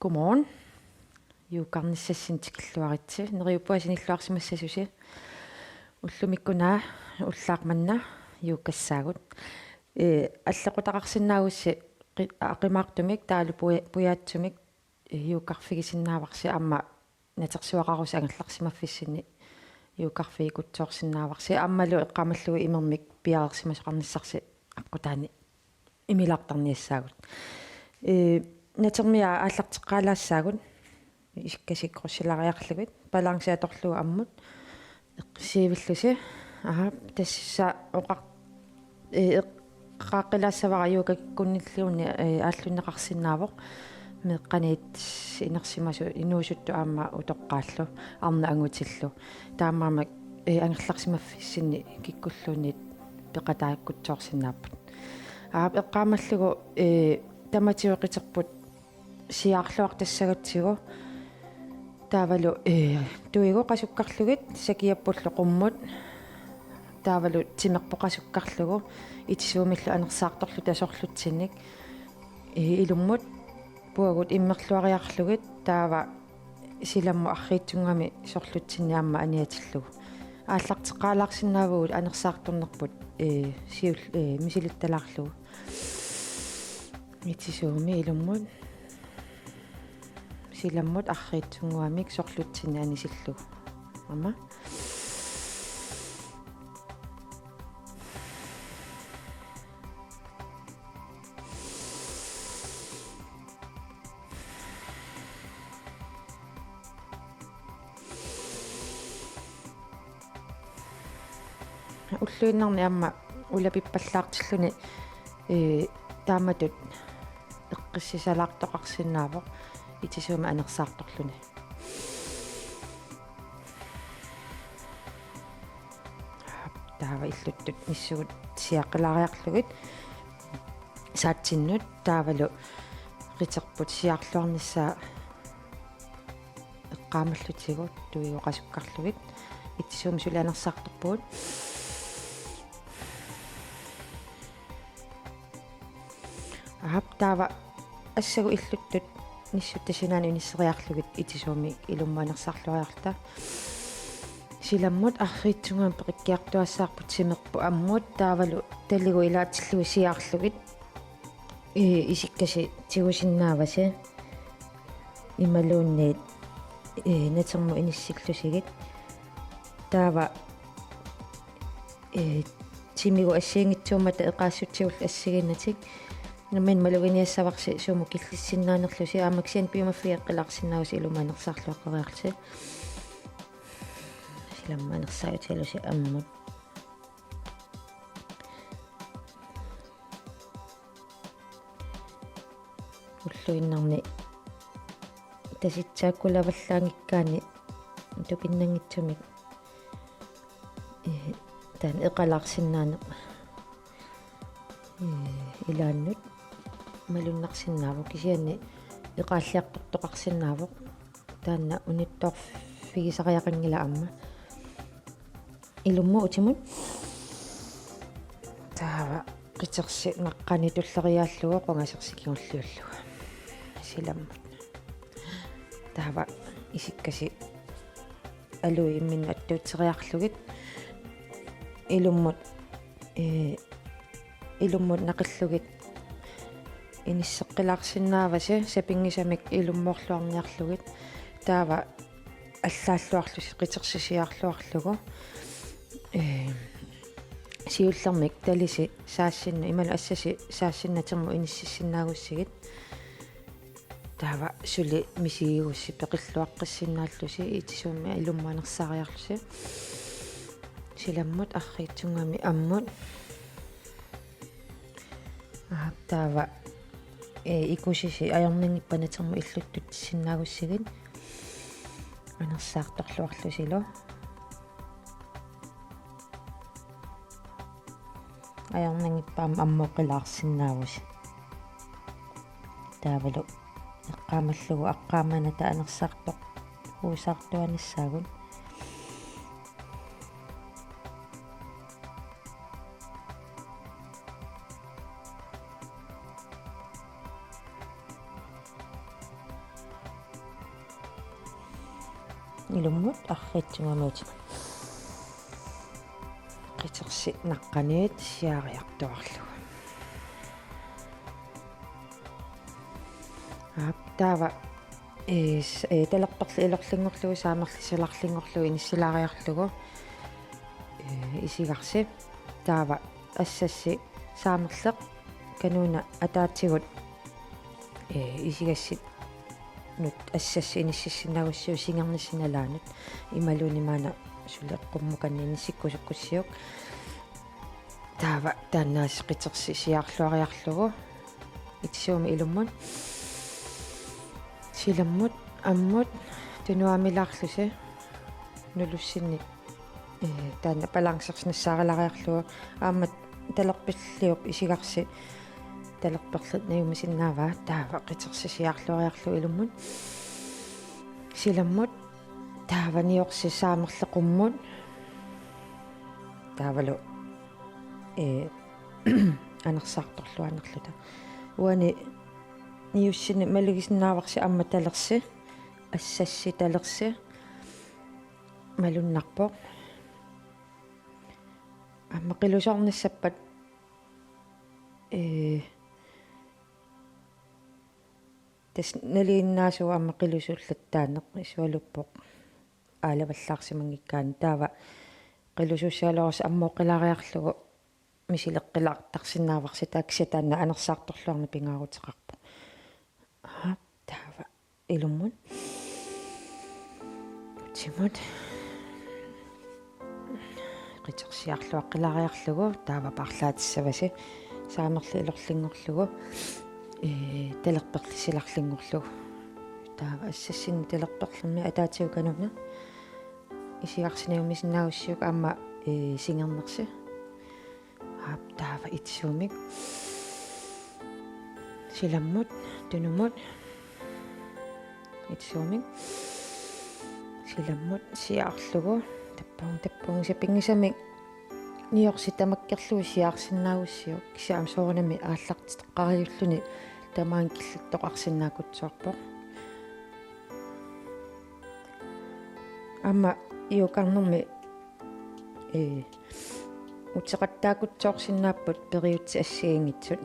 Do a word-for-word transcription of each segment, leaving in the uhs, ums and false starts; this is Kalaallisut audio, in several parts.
Godmorgen. Yogarnissassinnik tikilluaritsi. Neriuppunga sinilluarsimassasusi. Ullumikkunaa ullaaq manna yogassaagut. Ee, allequtaqarsinnaagussi qi-, aqimaartumik taavalu puja-, pujaatsumik, ee, yogarfigisinnaavarsi aamma natersuaqarusi angerlarsimaffissinni yogarfigikutsoorsinnaavarsi aammalu eqqaamallugu imermik piareersimasoqarnissarsi aqqutaani imilaartarniassaagut. Ee, natermiaa aallarteqqaalaassaagut. Isikkasi krydsilariarlugit. Balanci atorlugu ammut. Eqqissiivillusi. Aha, tassa oqar-, ee, eqqaaqqilaassavara yogakikkunnilluunniit, ee, aallunneqarsinnaavoq. Meeqqaniit inersimasut inuusuttut aamma utoqqaallu, arnat angutillu. Taamaammat, ee, angerlarsimaffissinni kikkulluunniit peqataakkutsoorsinnaapput. Aap, eqqaamallugu, ee, tamatigut qiterput siaarluartassagatsigu. Taavalu, ee, tuigut qasukkarlugit, sakiappullu qummut. Taavalu timerput qasukkarlugu, itisuumillu anersaartorluta sorlutsinnik. Ee, ilummut puagut immerluariarlugit, taava silammut arriitsunnguamik sorlutsinnik aamma aniatillugu. Aallarteqqaalaarsinnaavugut anersaartornerput, ee, siul-, ee, misilittalaarlugu. Itisuumik ilummut. Silammut arriitsunnguamik sorlutsinnik anisillugu. Aamma. Ulluinnarni aamma ulapippallaartilluni, ee, taamatut eqqissisalaartoqarsinnaavoq itisuumik anersaartorluni. Taava illuttut missugut siaqilaariarlugit saatsinnut taavalu qiterput siaarluarnissaa eqqaamallutigu tuigut qasukkarlugit itisuumik suli anersaartorpugut. Aap, taava assagut illuttut nissut tassa sinaanut inisseriarlugit itisuumik ilummut anersaarluariarluta. Silammut arriitsunnguamik peqikkiartuaassavarput timerput ammut taavalu taligut ilaatillugu siaarlugit. Ee, isikkasi tigusinnaavasi imaluunniit, ee, natermut inissillusigit. Taava, ee, timigut assigiinngitsuummata eqaassutsigullu assigiinnatik. Nammineq maluginiassavarsi sumut killissinnaanerlusi, aamma kisianni piumaffigeqqilaarsinnaavusi ilummut anersaarluaqqeriarlusi. Silammut anersaarutigalusi ammut. Ulluinnarni tasitsaakkulavallaanngikkaanni tupinnanngitsumik, ee, taanna eqalaarsinnaaneq, ee, ilaannut malunnarsinnaavoq, kisianni eqaalliartortoqarsinnaavoq. Taanna unittoorfigisariaqanngilaq aamma. Ilummut utimut. Taava qitersi naqqani tulleriaallugu qungasersi kingulliullugu. Silammut. Taava isikkasi alui imminnut attuutseriarlugit. Ilummut, ee, ilummut naqillugit inisseqqilaarsinnaavasi sapinngisamik ilummoorluarniarlugit. Taava allaalluarlusi qitersi siaarluarlugu. Ee, siullermik talisi saassinna-, imaluunniit assasi saassinnatermut inississinnaagusigit. Taava suli misigigussi peqilluaqqissinnaallusi itisuumik ilummut anersaariarlusi. Silammut arriitsunnguamik ammut. Aap, taava, ee, ikusisi ajornanngippat natermut illuttut tissinnaagusigit. Anersaartorluarlusilu. Ajornanngippat aamma ammoqqilaarsinnaavusi. Taavalu eqqaamallugu aqqaamanata anersaartoq huusaartuanissaagut. Ilummut arriitsumik qitersi naqqaniit siaariartuarlugu. Aap, taava, ee, s-, ee, talerperli ilorlinngorlugu, saamerli silarlinngorlugu, inissilaariarlugu, ee, isigarsi. Taava assassi saamerleq kanuuna ataatigut, ee, isigassinnut assassi inississinnaagussiuk singernissinalaanut imaluunniit maanna suli qummukanni inissikkusukkussiuk. Taava taannaasiit qitersi siaarluariarlugu itisuumi ilummut, silammut, ammut, tunuamilaarlusi nulussinni, ee, taanna balancersi nassaarilaariarlugu aamma talerpilliup isigarsi talerperli najumisinnaavaa. Taava qitersi siaarluariarlugu ilummut, silammut, taava niorsi saamerleq qummut. Taavalu, ee, anersaartorluaannarluta. Uani niussini malugisinnaavarsi aamma talersi, assassi talersi malunnarpoq. Aamma qilusoornissappat, ee, tassa nalinginnaasuuvoq aamma qilusuullattaarneq, isualuppoq aalavallaarsimanngikkaanni. Taava qilusuussigaluarusi ammut oqilaariarlugu misileqqilaartarsinnaavarsi, taava kisianni taanna anersaartorluarneq pingaaruteqarpoq. Aap, taava ilummut, utimut, qitersi siaarluaqqilaariarlugu, taava paarlaatissavasi saamerli ilorlinngorlugu, ee, talerperli silarlinngorlugu. Taava assassinni talerperlermi ataatigut kanuuna isigarsi najumisinnaagussiuk aamma, ee, singernersi. Aap, taava itisuumik, silammut, tunumut, itisuumik, silammut siaarlugu, tappavunnga, tappavunnga, sapinngisamik niorsi tamakkerlugu siaarsinnaagussiuk, kisianni aamma soorunami aallartittoqariulluni tamaanga killattoqarsinnaakutsoorpoq. Aamma yogarnermi, ee, uteqattaakutsoorsinnaapput periutsit assigiinngitsut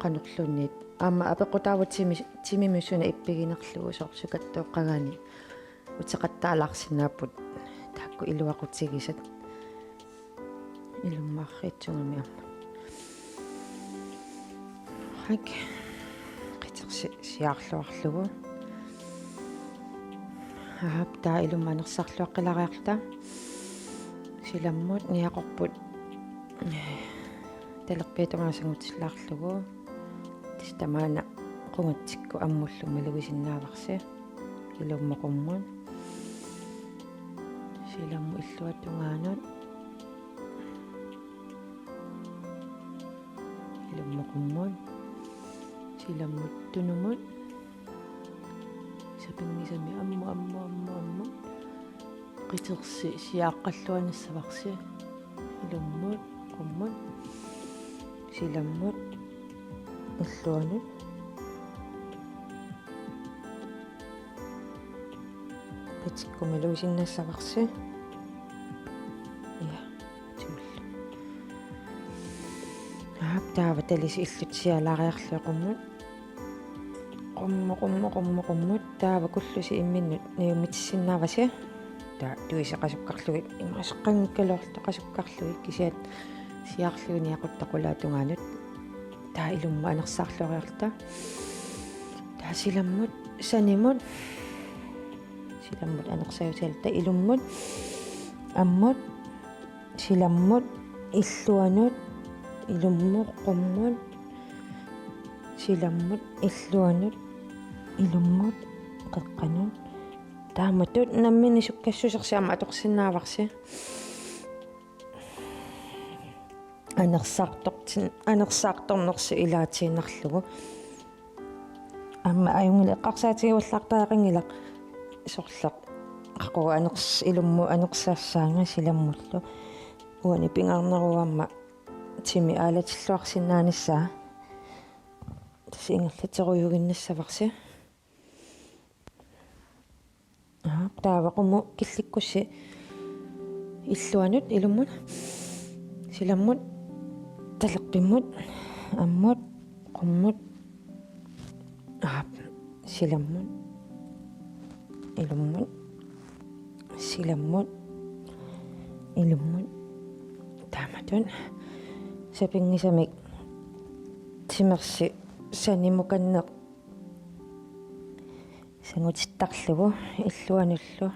qanorluunniit. Aamma apeqqutaavoq timi-, timimut suna ippiginerlugu, soorlu sukattuuqqagaanni uteqattaalaarsinnaapput taakku iluaqutigisat. Ilummut arriitsungami aamma. Hak. Qitersi siaarluarlugu. Aap, taava ilummut anersaarluaqqilaariarluta. Silammut niaqorput talerpiata tungaanut sangutilaarlugu. Tassa tamaana qungatsikkut ammullu malugisinnaavarsi. Ilummut qummut. Silammut illuata tungaanut. Ilummut qummut. Silammut tunumut. Sapinngisamik ammut, ammut, ammut, ammut. Qitersi siaaqqalluanissavarsi. Ilummut qummut. Silammut illuanut. Qitikkut malugisinnaassavarsi. Ja, timullu. Aap, taava talisi illuta siaalaariarlugit qummut. Qummut, qummut, qummut, qummut. Taava kullusi imminnut najumitissinnaavasi. Taava tuisit qasukkarlugit, imaasseqqanngikkaluarluta qasukkarlugit, kisianni siaarlugit niaqutta qulaata tungaanut. Taava ilummut anersaarluariarluta. Taava silammut sanimut. Silammut anersaarluta ilummut. Ammut. Silammut illuanut. Ilummut qummut. Silammut illuanut. Ilummut qeqqanut. Taamatut nammineq sukkassusersi aamma atorsinnaavarsi. Anersaartortin-, anersaartornersi ilaatiinnarlugu. Aamma ajunngilaq, eqqarsaatigivallaartariaqanngilaq, soorlu qaqugu aners-, ilummut anersaassaanga silammullu. Uani pingaarneruvoq aamma timi aalatilluarsinnaanissaa. Tassa ingerlaterujuinnassavarsi. Aap, taava qummut killikkussi illuanut, ilummut, silammut, talerpimmut, ammut, qummut, aap, silammut, ilummut, silammut, ilummut. Taamatut sapinngisamik timersi sanimukanneq sangutittarlugu illuanullu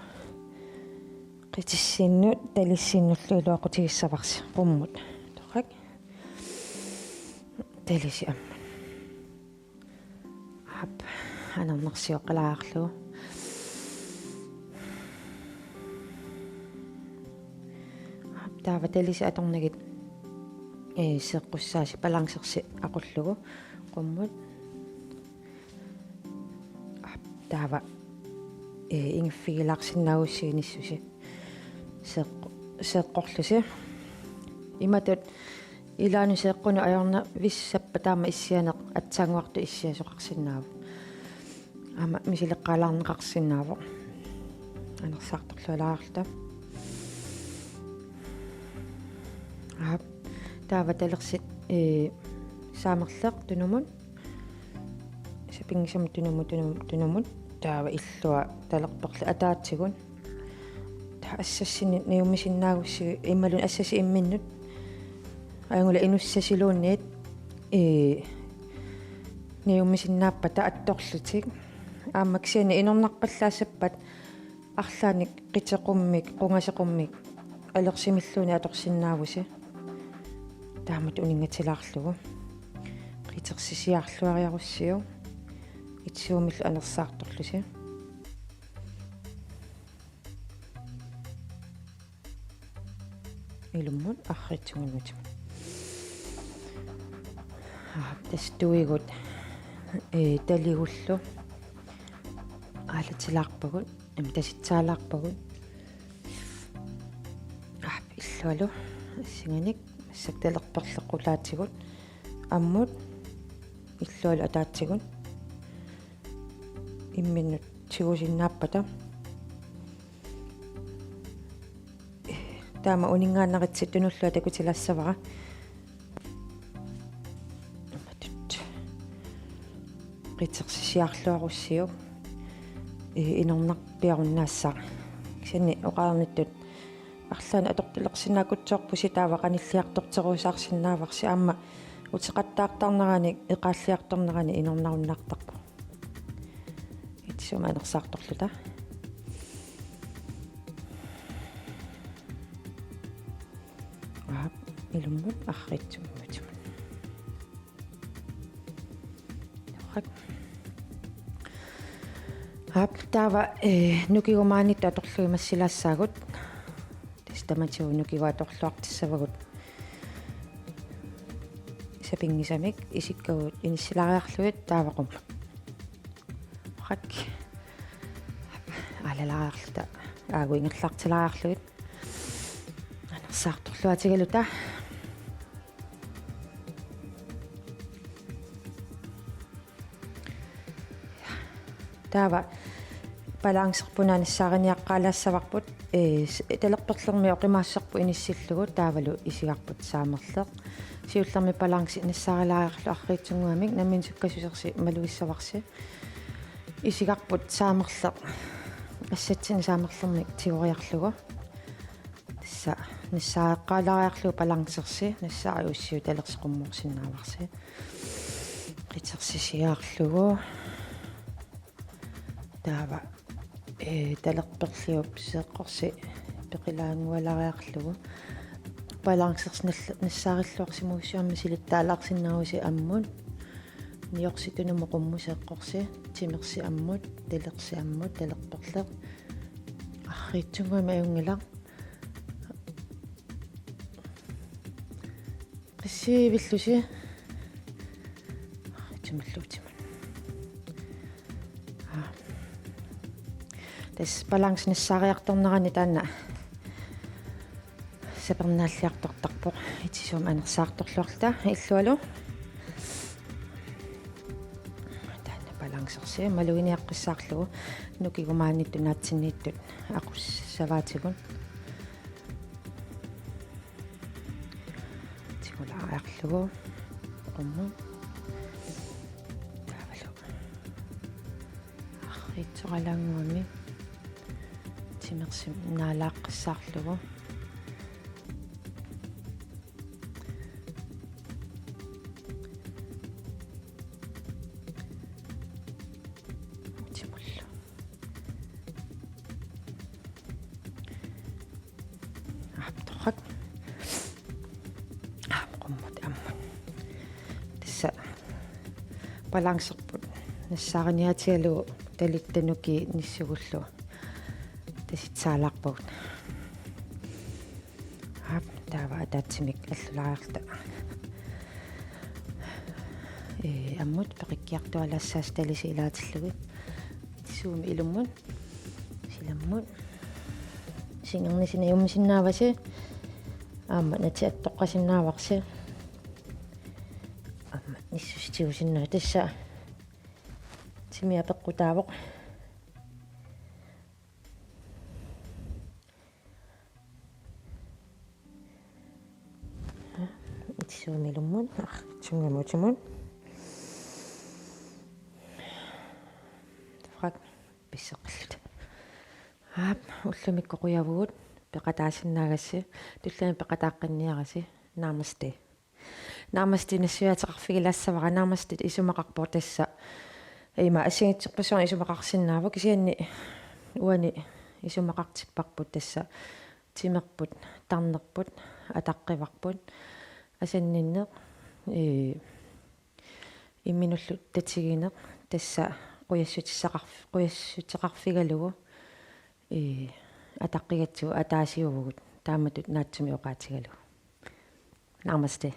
qitissinnut talissinnullu iluaqutigissavarsi qummut. Torrak. Talisi ammut. Aap, anernarsioqqalaarlugu. Aap, taava talisi atornagit, ee, seeqqussaasi balancersi aqullugu qummut. Aap, taava, ee, ingiffigilaarsinnaagussiinissusi seeqqu-, seeqqorlusi. Imatut ilaanni seeqqunut ajornavissappat taama issianeq aatsaannguartut issiasoqarsinnaavoq. Aamma misileqqaalaarneqarsinnaavoq. Anersaartorlualaarluta. Aap, taava talersit, ee, saamerleq tunumut. Sapinngisamut tunumut, tunumut, tunumut. Taava illua talerperleq ataatsigut. Taava assassinnut niummisinnaagussiuk imaluunniit assassi imminnut. Ajunngilaq inussasiluunniit, ee, niummisinnaappata attorlutik. Aamma kisianni inornarpallaassappat arlaannik qiteqummik, qungaseqummik alersimilluunniit atorsinnaavusi. Taamatut uninngatilaarlugu. Qitersisiarluariarussiuk. Itisuumillu anersaartorlusi. Ilummut arriitsunnguutimut. Aap, tassa tuigut, ee, taligullu. Aalatilaarpagut, em, tasitsaalaarpagut. Aap, illualu. Assinganik, massakkut talerperleq qulaatigut. Ammut, illualu ataatsigut. Imminnut tigusinnaappata. Taama uninngaannaritsi tunullua takutilaassavara. Matut. Qitersisiarluarussiuk. Ee, inornarpiarunnaassaaq. Kisianni oqarnittut arlaannik atortulersinnaakkutsoorpusi taava qanilliartorteruusaarsinnaavarsi aamma uteqattaartarnerani eqaalliartornerani inornarunnaartarpoq. Itisuumik anersaartorluta. Aap, ilummut arriitsunnguutimut. Torrak. Aap, taava, ee, nukigumaaniittut atorlugit massilaassaagut. Tassa tamatigut nukigut atorluartissavagut. Sapinngisamik isikkagut inissilaariarlugit taava qummut. Torrak. Aalalaariarluta. Aagu ingerlaartilaariarlugit. Anersaartorluatigaluta. Taava balancerpunga nassaariniaqqaalaassavarput, ee, s-, talerperlermi oqimaassarput inissillugu taavalu isigarput saamerleq. Siullermik balance nassaarilaariarlugu arriitsunnguamik nammineq sukkassusersi malugissavarsi. Isigarput saamerleq. Assatsinnut saamerlermik tigoriarlugu. Tassa nassaareqqaalaariarlugu balancersi, nassaarussiuk talersi qummuussinnaavarsi. Qitersisiarlugu. Taava, ee, talerperliup seeqqorsi peqilaanngualaariarlugu. Balancersi nall-, nassaarilluarsimagussiuk aamma silittaalaarsinnaavusi ammut. Niorsi tunumut qummut seeqqorsi, timersi ammut, talersi ammut, talerperleq. Arriitsunnguamik ajunngilaq. Qissiivillusi. Arriitsumalluutima. Aa. Tassa balance nassaariartornerani taanna sapernaalliartortarpoq. Itisuumik anersaartorluarluta illualu. Taanna balancersi Se maluginiaqqissaarlugu nukigumaanittut naatsinniittut aqussavaatigut. Tigulaariarlugu qummut. Taavalu arriitsoralaannguami timersi naalaaqqissaarlugu. Timullu. Aap, torrak. Aap, qummut ammut. Tassa balancerput nassaariniaatigalugu talitta nukii nissugullu tasitsaalaarpagut. Aap, taava ataatsimik allulaariarluta. Ee, ammut peqikkiartualaassasoq talisi ilaatillugit. Suumi ilummut. Silammut. Singernissat najuummisinnaavasi. Aamma natit attoqqasinnaavarsi. Aamma nissusi tigusinnaavat, tassa timia peqqutaavoq. Suumi ilummut, ah, tungaanut utimut. Torrak, pisseqqilluta. Aap, ullumikkut qujavugut, peqataasinnaagassi, tulliani peqataaqqinniarisi, namaste. Namaste nassuiaateqarfigilaassavara, namaste isumaqarpoq tassa. Ima assigiinngitsorpassuarnik isumaqarsinnaavoq, kisianni uani isumaqartipparput tassa timerput, tarnerput, ataqqivarput, asanninneq, ee, imminullu tatigineq, tassa qujassutissaqarf-, qujassuteqarfigalugu, ee, ataqqigatsigu ataasiuvugut, taamatut naatsumik oqaatigalugu. Namaste.